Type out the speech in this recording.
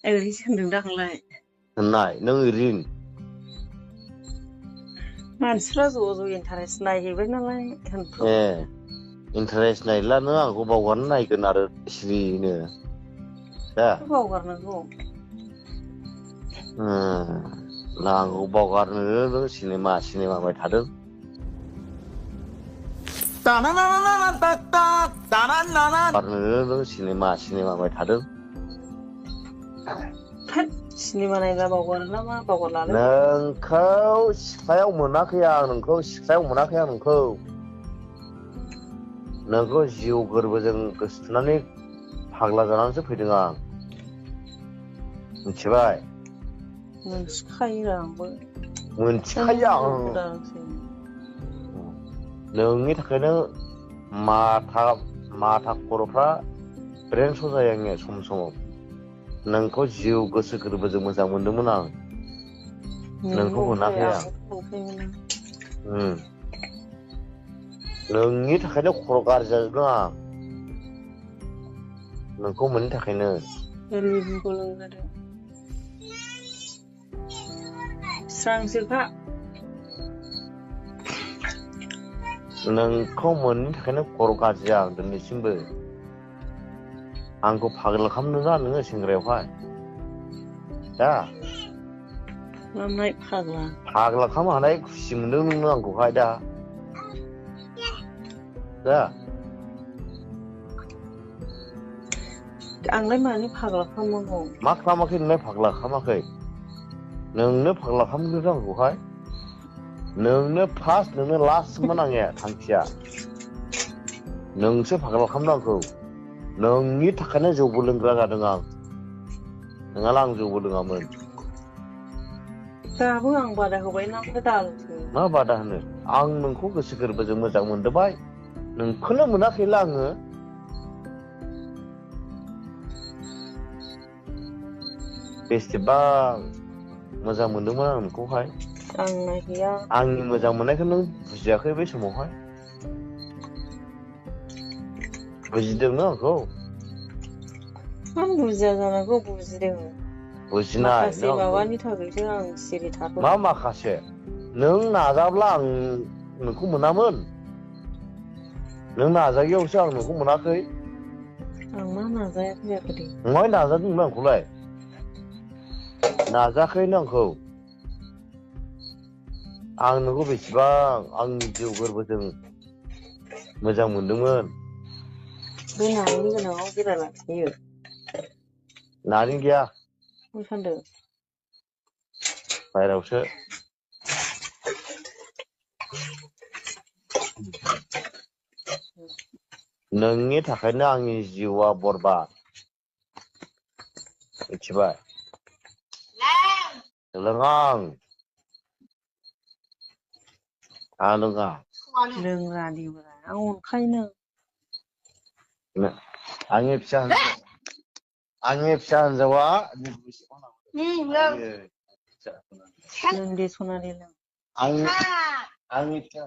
ओरैसो होनदों दांलाय होननाय नों ओरैनो मानसिफ्रा ज' इन्टारेस्ट नायहैबाय नालाय ए होनफ्रावबाय इन्टारेस्ट नायला नों आंखौ बावगारनो नायगोन आरो सिरिनो दा बावगारनांगौ आंखौ बावगारनो नों सिनेमा बाय थादों बावगारनो नों सिनेमा बाय थादों सिनेमा नायना बावगारो ना मा बावगारलालै नोंखौ सिख्लायाव मोनाखै आं नोंखौ नोंखौ जिउ गोरबोजों गोसोथोनानै फाग्ला जानानैसो फैदों आं मिथिबाय मोनथिखायो आंबो मोनथिखायो आं नोंनि थाखायनो माथा खर'फ्रा ब्रेन स' जायो आंनिया सम समाव नोंखौ जिउ गोसो गोरबोजों मोजां मोनदोंमोन आं नोंखौ मोनाखै आं नोंनि थाखायनो खर' गाज्रि जाजोबदों आं नोंखौ मोननि थाखायनो लेबुखौ लोंजादों स्रांजोखा नोंखौ मोननि थाखायनो खर' गाज्रि आं दिनैसिमबो आंखौ फाग्ला खालामदोंना नोङो सेंग्रायावहाय दा फाग्ला खालामनो हानाय खुसि मोनदों नोङो आंखौहाय दा आंलाय मानो फाग्ला खालामनांगौ मा खालामाखै नोंलाय फाग्ला खालामाखै नोंनो फाग्ला खालामग्रोदों आंखौहाय नोंनो फार्स्ट नोंनो लास्टमोन आंनिया थांखिया नोंसो फाग्ला खालामदों आंखौ नोंनि थाखायनो जौबो लोंग्रा जादों आं नङाला आं जौबो लोङामोन दाबो आं बादा होबाय नामखौ दालोंसै मा बादा होनो आं नोंखौ गोसो गोरबोजों मोजां मोनदोंबाय नोंखौनो मोनाखैला आङो बेसेबां मोजां मोनदोंमोन आं नोंखौहाय आंना गैया आंनि मोजां मोननायखौ नों बुजियाखै बै समावहाय बुजिदोंनो आंखौ मानो बुजिया जानांगौ बुजिदों बुजिनाय माखासे नों आंखौ माबानि थाखायसो आं सिरि मा थाथ'दों माखासे नों नाजाब्ला आं नोंखौ मोनामोन नों नाजायियावसो आं नोंखौ मोनाखै आं मा नाजायाखै जाखो दे नोंहाय नाजादोंमोन आंखौलाय नाजायाखै नों आंखौ आं नोंखौ बेसेबां आंनि जिउ गोरबोजों मोजां मोनदोंमोन बे नानि गोनाङाव बिराला थायो नानि गैया मा सानदों बाहेरायावसो नोंनि थाखायनो आंनि जिउआ बरबाद मिथिबाय लोङा आं लोङा लोंग्रा देब्रा आं अनखायोनो आंनि फिसा हिनजावा लों दे सनालि लों आंनि फिसा